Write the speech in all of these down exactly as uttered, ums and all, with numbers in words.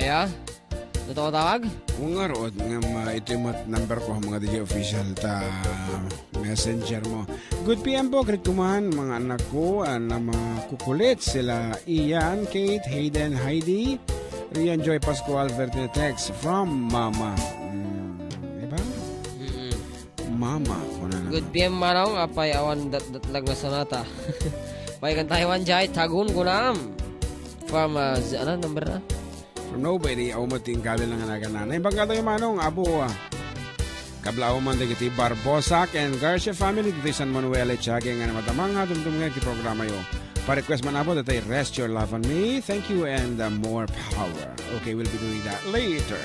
Ya? Totoo tawag? Kung nga rood, nga ma-, ito yung mat-, number ko, mga D J official, ta messenger mo. Good P M po, greet ko man, mga anak ko, ah, na mga kukulit, sila Ian, Kate, Hayden, Heidi, Rian Joy Pascual, Vertine text from Mama. Mm, diba? Mm-mm. Mama, kuna na. Good P M, Manong, apay awan dat-, datlag nga sonata. Pay kan Taiwan, jay, tagun, kunam. From, uh, z-, ano, number na? From nobody, awan mo tingkali lang nga naganana. Imbag nga tayo, Manong, abo, ah. Kabla awan man dagiti Barbosa ken Garcia family ditoy San Manuel, Echage, nga namadama nga dumdum nga iti programa yo. Pa-request man, abo, datay Rest Your Love on Me. Thank you and, uh, more power. Okay, we'll be doing that later.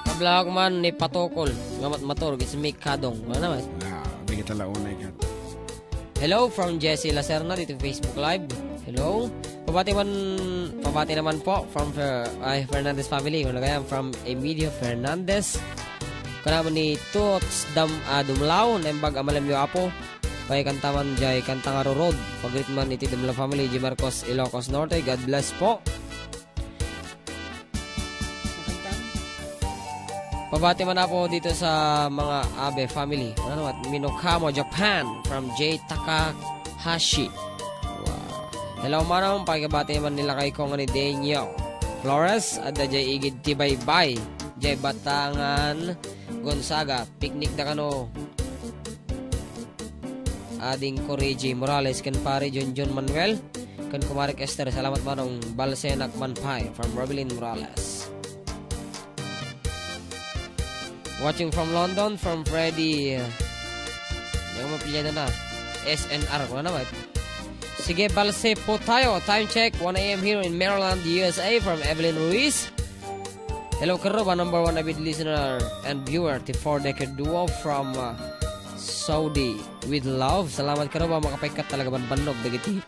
Kablak man ni Patukol nga matmatur, it's me, Kadong. Ano naman? Ah, di kita launay ka. Hello from Jesse Lacerna dito Facebook Live. Hello. Pabati man, pabati naman po from Fer-, ay, Fernandez family. Wala kaya from Emilio Fernandez. Kanaman ni Toots Dam, ah, Dumlao, naimbag a malamyo, Apo. Pay kanta man jay, kanta nga rurod. Pagrit man iti Dumlao family, G Marcos, Ilocos Norte. God bless po. Pabati man, Apo, dito sa mga Abe family. Ano naman? Minokamo, Japan, from J Takahashi. Wow. Hello, Manong. Pakibati man nila kay ko nga ni Daniel Flores, adda jay igid ti baybay, jay Batangan, Gonzaga. Picnic da kano. Ading ko Reggie Morales ken pare Junjun Manuel ken kumarek Esther. Salamat, Manong. Balsenak man pay from Robilin Morales. Watching from London, from Freddy. Yung mapilya na na. S N R, wala naman. Sige, balse po tayo. Time check, one A M here in Maryland, U S A, from Evelyn Ruiz. Hello, Karuba, number one avid listener and viewer, ti Four Decade Duo from, uh, Saudi with love. Salamat, Karuba, makapaykat talaga banbannog dagiti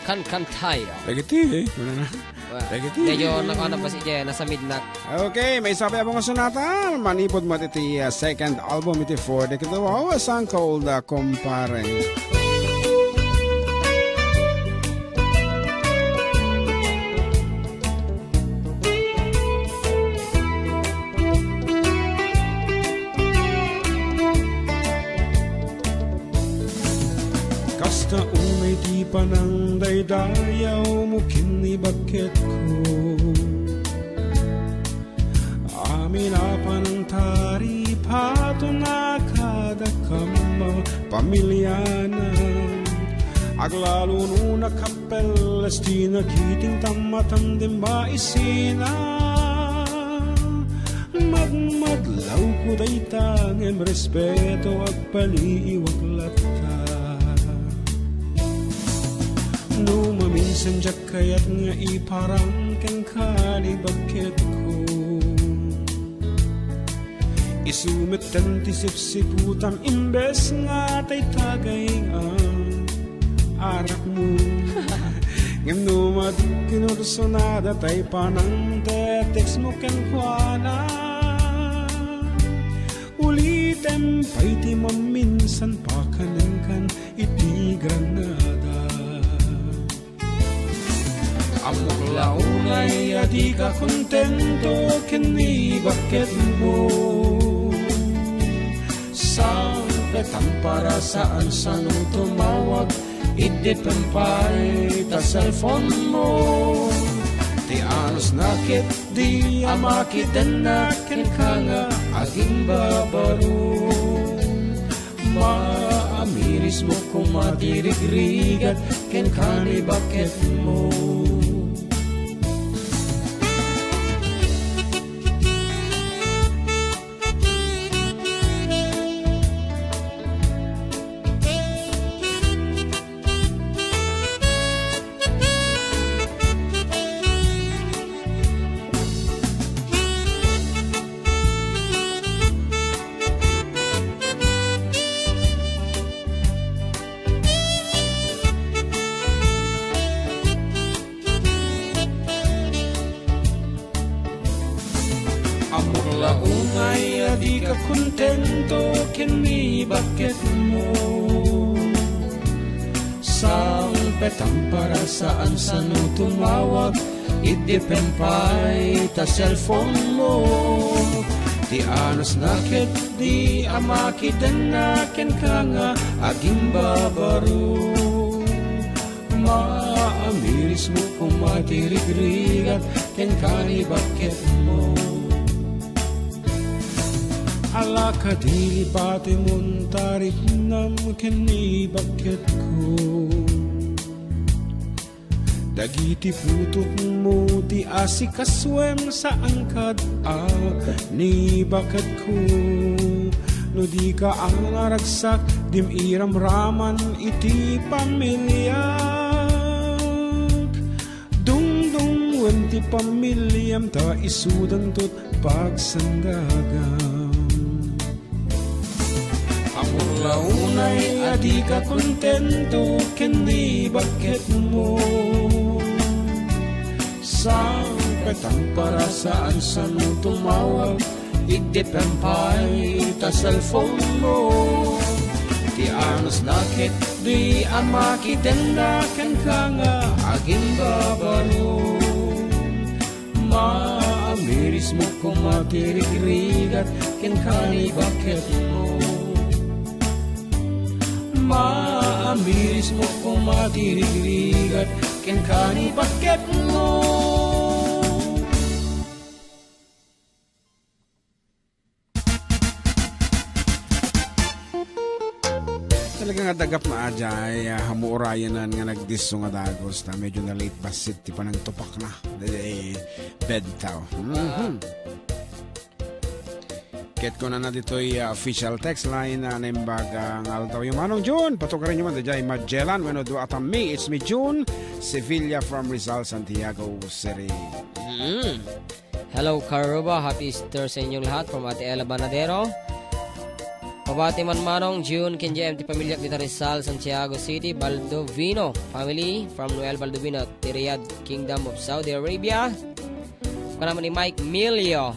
kankantayo. Dagiti, eh. Wala na. Well, dagiti. Medyo nakaano pa si Jay, nasa midnak. Okay, may isa pa abong sonata. Manipod mo iti, uh, second album iti Four Decade Duo, a song called, uh, Kumpare. Kasta unay ti panangdaydayawmo ken ni bakketko. Amin a panangtaripaton a kadakam a pamiliana. Aglalo no nakappelles ti nakiting tammatam den baisina. Madmadlawko dayta ngem respeto agpaliiwak latta. No maminsan diak kayat nga iparang kenka ni bakketko. Isu metten ti sipsiputam imbes nga tay tagay nga arakmo. Ngem no madkinursunada tay panangte-textmo kenkuana, ulitem pay ti maminsan pakanenkan iti Granada. Ammok la unay a dika kontento ken ni bakketmo. Sangpetam para saan sano tumawag, iddipen pay ta cellphone mo. Ti anusna ketdi a makitenna kenka nga agimbabaro. Maamirismo koma ti rigrigat kenka ni bakketmo. Ammok la unay a dika kontento ken ni bakketmo. Sangpetam para saan sano tumawag, Iddepen pay ta cellphone mo. Ti anusna ketdi a makidenna kenka nga agimbabaro. Maamirismo koma ti rigrigat kenka ni baket mo. Ala kadi batimon ta riknam ken ni baket ko. Dagiti putotmo ti asikasuem saan kad a ni baket ko. No dika angaragsak, dim iramraman iti pamiliak. Dungdungwen ti pamiliam ta isudanto pagsandagam. Amor la unay a dika kontento ken ni baketmo. Sangpetan para saan sano tumawag, iddepen pay ta cellphone mo. Ti anusna ketdi a makidenna kenka nga agimbabaro. Maamirismo koma ti rigrigat kenka ni baketmo. Maamirismo koma ti rigrigat kenka ni baketmo. Talaga nga dagap na ajay, ah, hamuurayanan nga nagdisso nga dagus, ta medyo na-late bassit ti panangtupakna. Eh, bedtaw. Mhm. Ket kunana ditoy, ah, official text line, ah, naimbag, ah, nga aldawyo, Manong June, patukarenyo man daydiay Magellan wenno dua a tammi. It's me, June Sevilla from Rizal, Santiago City. Mm. Hello, Karuba. Happy Easter sa inyong lahat from Ate Ella Banadero. Pabati man Manong June ken J M ti pamiliak dita Rizal, Santiago City, Baldovino family from Noel Baldovino, ti Riyadh Kingdom of Saudi Arabia. Kanaman ni Mike Milio,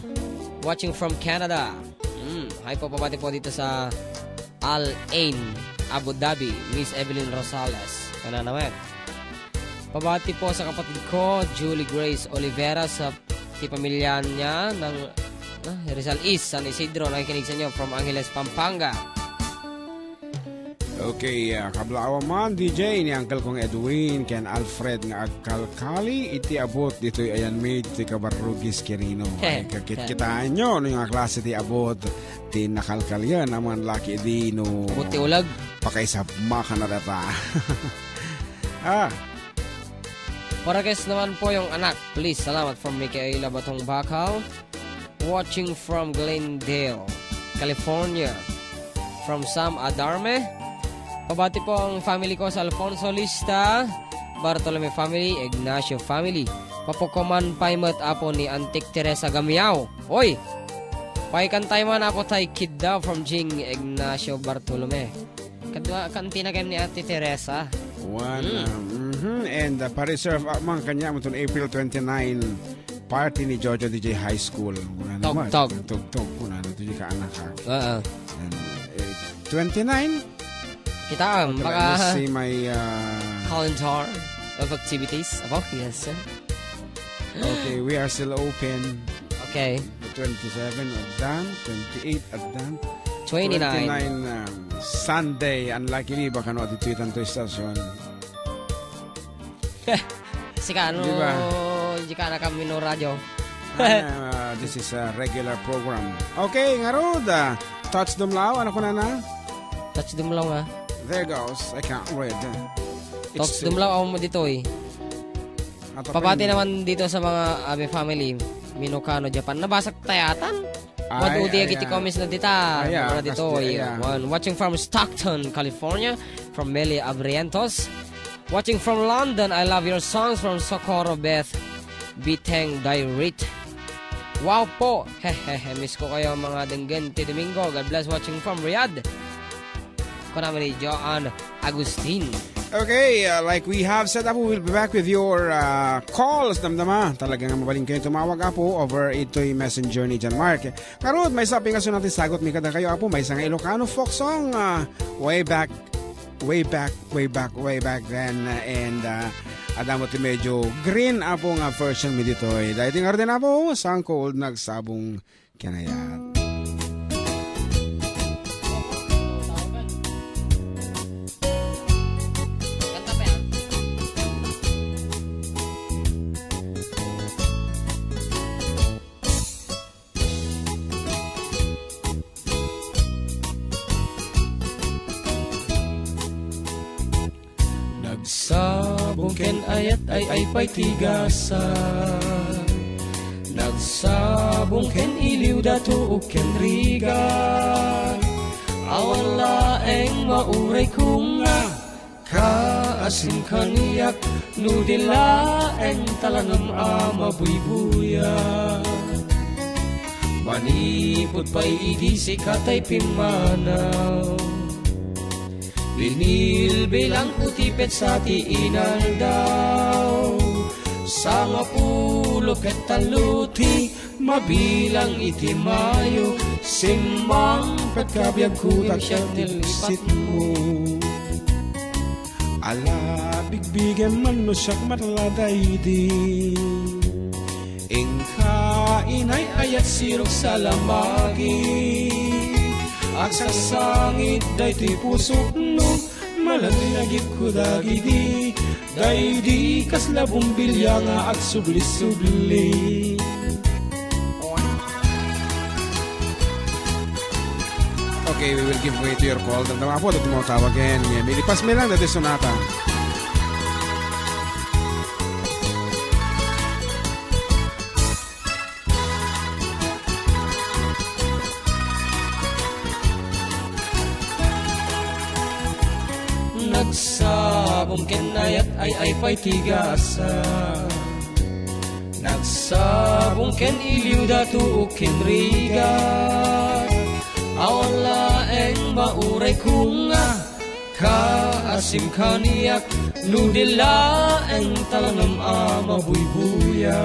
watching from Canada. Mm, hi po, pabati po dito sa Al Ain, Abu Dhabi, Miss Evelyn Rosales. Kana naman. Pabati po sa kapatid ko, Julie Grace Olivera, sa ti pamilya niya ng, ah, Rizal East, San Isidro, nakikinig sa inyo from Angeles, Pampanga. Okay, ah, kablaawan man, D J, ni Uncle kong Edwin ken Alfred nga agkalkali iti abut ditoy ayan mi ti Kabarrugis, Quirino. Ay, kakit-kitaan nyo no nga klase ti abut ti nakalkalian a man laki di no. Abut ti ulag. Pakaisap makan na data. Ah. Para guys naman po yung anak. Please, salamat from Micaela Batong Bacau. Watching from Glendale, California. From Sam Adarme. Pabati po ang family ko sa Alfonso Lista, Bartolome family, Ignacio family. Papukoman pay met apo ni Antik Teresa Gamiao. Oy! Paikan tayo man apo tay kidda from Jing Ignacio Bartolome. Kadua, kantina kami ni Ate Teresa. One, Mm. uh, mhm, and, uh, pa-reserve up man kanya mo itong April twenty-nine party ni Jojo D J High School. Una naman, Tugtog. Tugtog. Una na ito yung kaanak, ha? Oo. And, uh, twenty-nine? Kita, um, Wala baka na si may, uh, calendar of activities. Abo, yes, sir. Okay, we are still open. Okay. Twenty-seven of done, twenty-eight of done. Twenty-nine. Twenty-nine, um, Sunday. Unlikely, baka no, ati tweetan to station. Sika, ano, Di ba? Di ka na kami no radyo. Ah, this is a regular program. Okay, ngarud, ah, Touch Dumlao, ano ko na na? Touch Dumlao nga. There goes, I can't read. It's Touch too Dumlao, ako mo dito eh. Ato Pabati pa yun. naman dito sa mga Abe family, Minokano, Japan. Nabasa tayatan? Ay, Madudi ay, agiti ay, comments na dita. Ay, ay, Mga dito, kasti, ay, ay. One. Watching from Stockton, California, from Meli Abrientos. Watching from London, I love your songs from Socorro Beth Biteng Dairit. Wow po! Hehehe, miss ko kayo mga denggen ti Domingo. God bless, watching from Riyadh. Kunami ni Joan Agustin. Okay, uh, like we have said, Apo, we'll be back with your, uh, calls. Damdama, talagang mabaling kayo tumawag, Apo, over ito'y messenger ni John Mark. Ngarud, may sabi nga sunat sagot mi kada kayo, Apo, may isang Ilocano folk song, uh, way back Way back, way back, way back then, uh, and, uh, adda met ti medyo green, Apo, nga version mi ditoy. Daytoy ngarud, Apo, Stone Cold, Nagsabong Ken Ayat. Nagsabong ken ayat ay ay pay ti gasat. Nagsabong ken iliw, dato ken rigat. Awan laeng mauray ko nga kaasim kaniak, no di laeng talangem a mabuybuya. Manipud pay idi sika tay pimmanaw, binilbilangko ti petsa ti inaldaw. Sangapulo ket tallo ti mabilang iti Mayo, simmangpet kabiagko dagiti pusit mo. Ala, bigbigem man no siak met la daydi. Inka, inay, ayat, sirok, salamagi. Agsangsangit daytoy pusok no malaglagipko dagidi. Daydi kasla bumbilia nga agsubli-subli. Okay, we will give way to your call. Damdama po, dati mo tawagen. Yan, ilipas mi lang dati sonata. Nagsabong ken ayat ay ay pay ti gasat. Nagsabong ken iliw, dato ken rigat. Awan laeng mauray ko nga kaasim kaniak, no di laeng talangem a mabuybuya.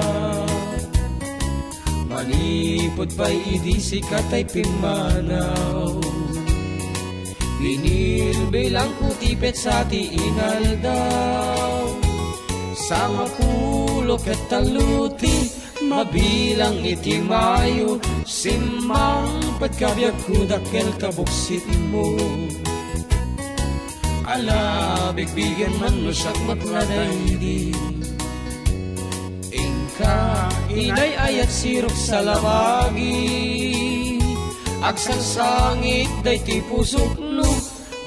Manipud pay idi sika tay pimmanaw, binilbilangko ti petsa ti inaldaw. Sangapulo ket tallo ti mabilang iti Mayo, simmangpet kabiagko dakkel kabuksitmo. Ala, bigbigen man no siak met la daydi. Inka, inay, ayat, sirok, salamagi. Agsangsangit daytoy pusok no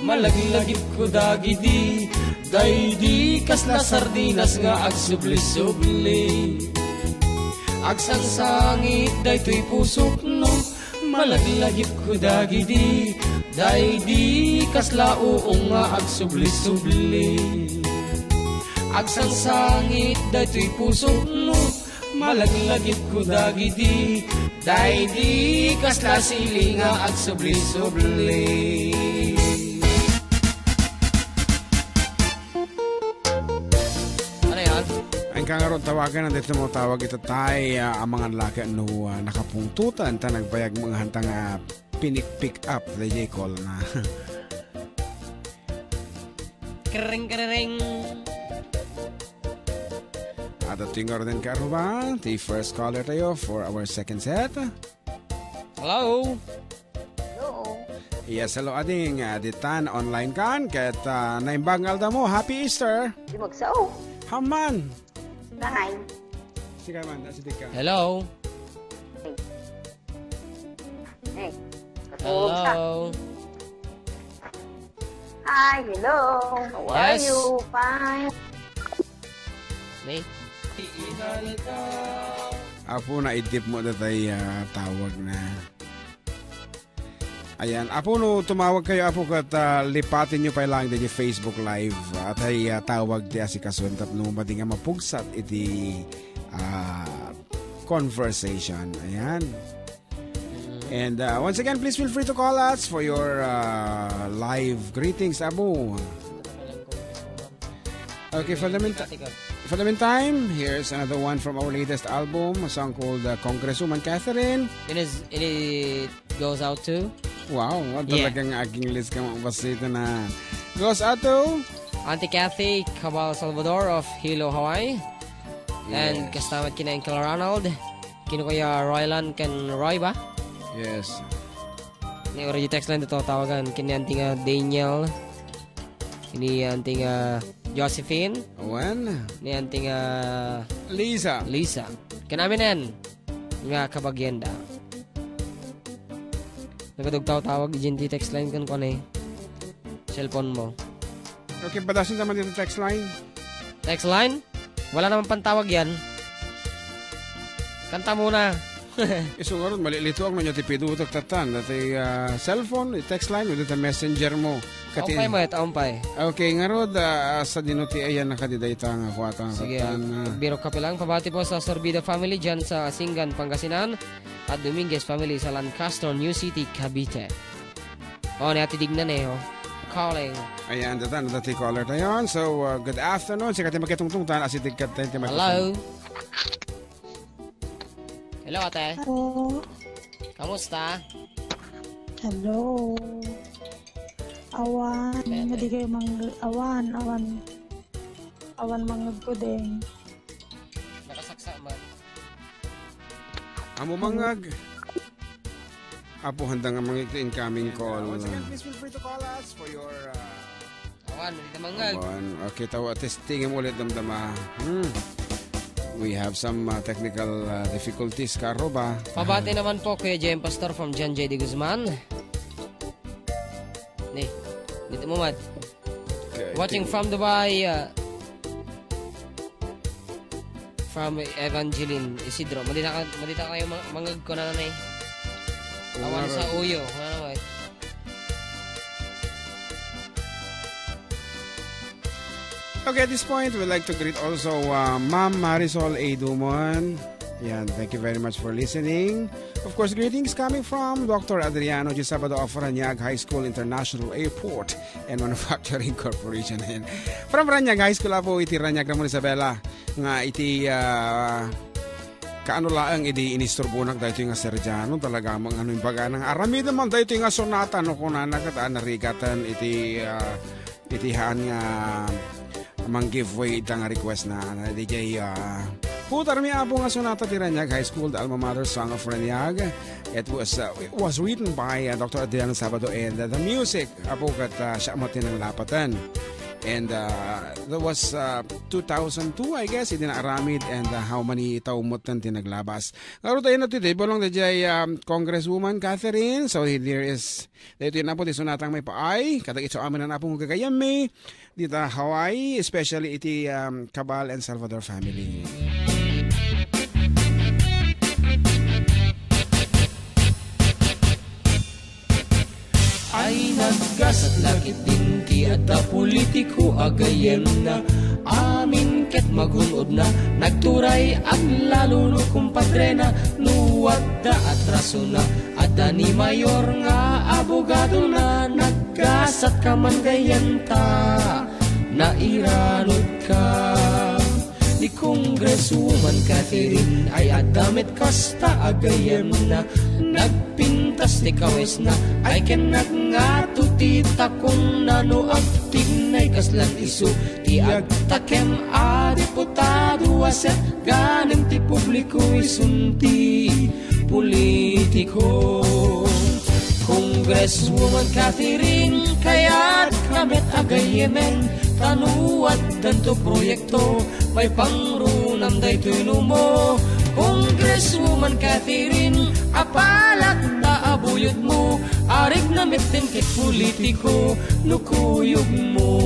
malaglagipko dagidi. Daydi kasla sardinas nga agsubli-subli. Agsangsangit daytoy pusok no malaglagipko dagidi. Daydi kasla uong nga agsubli-subli. Agsangsangit daytoy pusok no malaglagipko dagidi. Daydi kasla sili nga agsubli-subli. Ano yan? Inka ngarud tawagen, daytoy mo tawag ita tay, ah, amangan laki no, ah, nakapungtotan ta nagbayag manghanta nga pinik-pick up, daydi call na. Kring, kring. Adda ti ngaruden, kaarruba, ti first caller tayo for our second set. Hello? Hello? Yes, hello, ading, ah, ditan, online kan, ket, ah, naimbag nga aldawmo. Happy Easter! Di magsao. Haman! Hi. Sika man, asideg ka. Hello? Hey. Katulog sa. Hello? Hi, hello. How are Yes. you? Fine. May? Apo, naidip mo datay, ah, tawag na. Ayan. Apo, no tumawag kayo, Apo, ket, ah, lipatin nyo pa lang di Facebook Live. At ay, ah, tawag ti asikasuen tapno madi nga mapugsat iti, ah, conversation. Ayan. And, uh, once again, please feel free to call us for your, uh, live greetings, Abu. Okay, for the meantime, for the meantime, here's another one from our latest album, a song called, uh, Congresswoman Catherine. It is, it goes out to Wow, what Yeah. talagang aging list ka, mga basita na Goes out to Auntie Kathy Cabal Salvador of Hilo, Hawaii. And Yes. Kasta met ken Uncle Ronald. Ken Kuya Roylan ken Roy ba? Yes. Ni already text line dito tawagan. Ken ni Auntie nga Daniel. Ni Auntie nga Josephine. Wen. Ni Auntie nga Lisa. Lisa. Ken amin nga kabagianda. Nagadugtaw tawag iti text line ken kuan eh. Cellphone mo. Okay, padasen naman dito text line. Text line? Wala naman pantawag yan. Kanta muna. Isu ngarud, malilituang no ti pidutak tatan. Dati ah, cellphone, text line, o dita messenger mo. Kati Ampay mo, et ampay. Okay, ngarud, ah, sa dino ti ayan na kadi dayta nga kuwata nga Sige, katan, ah. Biro ka lang. Pabati po sa Sorbida family dyan sa Asingan, Pangasinan, at Dominguez family sa Lancaster, New City, Cavite. Oh, ni Ate Digna ne, oh. Calling. Ayan, datan, dati caller tayon. So, uh, good afternoon. Sikat ti makitungtungtan, asi digkat tayo ti Hello. Hello, ate. Hello. Kamusta? Hello. Awan, Ate. Hindi kayo mang... Awan, awan. Awan mangagkudeng. Nakasaksa man. Amo mangag. Apo, handa nga mangig ti incoming And, uh, call. Once again, please feel free to call us for your, uh, Awan, hindi na mangag. Awan. Okay, tawa, testingem ulit, damdama. Hmm. We have some uh, technical uh, difficulties, karo ba? Pabati naman po, Kuya J M Pastor from John J D Guzman. Ni, dito mo, Mad. Okay, Watching okay. From Dubai, uh, from Evangeline Isidro. Madita ka, madita kayo ma-, mangag ko na na eh. Awan sa uyo. Ano ba eh? Okay, at this point, we'd like to greet also uh, Ma'am Marisol A. Dumon. Yan, thank you very much for listening. Of course, greetings coming from Doctor Adriano G. Sabado of Raniag High School International Airport and Manufacturing Corporation. Ayan. From Raniag High School, apo, iti Raniag Ramon Isabela. Nga iti, ah, kaano laeng idi inisturbonak daytoy nga Sergiano, talaga mang ano imbagana nga aramiden man daytoy nga sonata no kunana ket, ah, narigatan iti, ah, iti haan nga mang-giveaway ita nga request na, na D J, ah, Putarmi Apo nga sonata ti Raniag High School, the alma mater, song of Raniag. It was, uh, it was written by, uh, Doctor Adriano Sabado, and, uh, the music, apo, ket, uh, siya met ti nanglapatan. And, uh, that was, uh, two thousand two, I guess, idi naaramid, and, uh, how many taw met ti naglabas. Ngarud, ayun na today, balong da jay, um, Congresswoman Catherine. So, here is, dito yun, apo, ti sonatang maipaay. Kadag itso amin ang apong gagayam mi. Dita Hawaii, especially iti, um, Cabal and Salvador family. Ay naggasat lakit din ti adda politiko a gayyemna. Amin ket magun-odna, nagturay aglalo no kumpadrena, no adda atrasona. Adda ni Mayor nga abogadona, naggasat ka man gayyemta, nairanod ka. Ni Congresswoman Catherine ay adda met kasta a gayyemna, nagpintas ti kawesna, ay ken nagngato ti takonna no agtignay kaslan isu ti agtakem a diputado a set ganem ti publiko isun ti politiko. Congresswoman Catherine, kayat ka met a gayyemen, ta no addanto proyekto, maipangrunam daytoy numo. Congresswoman Catherine, apalak ta abuyot mo, arig na met ket politiko, no kuyog mo.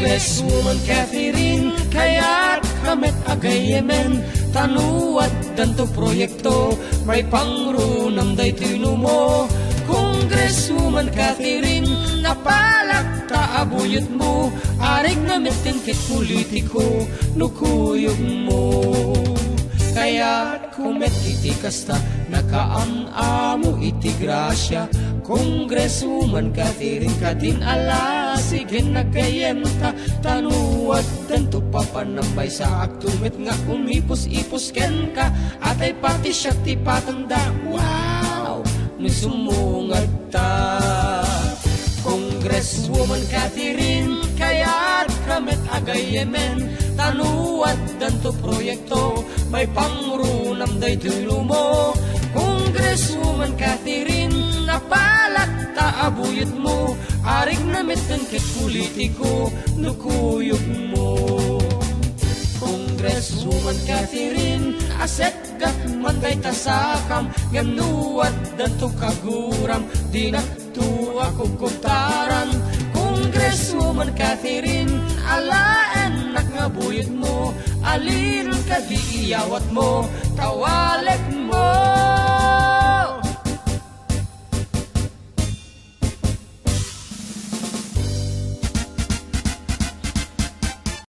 Congresswoman Catherine, kayat ka met a gayyemen, ta no addanto proyekto, maipangrunam daytoy numo. Congresswoman Catherine, apalak ta abuyot mo, arig na met ket politiko, no kuyog mo. Kayatko met iti kasta, nakaam-amo iti grasia. Congresswoman Catherine, kadin a lasig ken agayyemta, ta no addanto papanam, maysaakto met nga umipus-ipus kenka, atay pati siak ti patengda. Wow! No sumungad ta. Congresswoman Catherine, kayatka met agayyemen, ta no addanto proyekto, maipangrunam daytoy lumo. Congresswoman Catherine, napalak ta abuyotmo, arigna metten ket politiko no kuyogmo. Congresswoman Catherine, aset gatman dayta sakam, ngem no addanto kaguram, dinakto a kukubtaran. Congresswoman Catherine, alaennak nga buyotmo, alin kadi iyawatmo, tawalek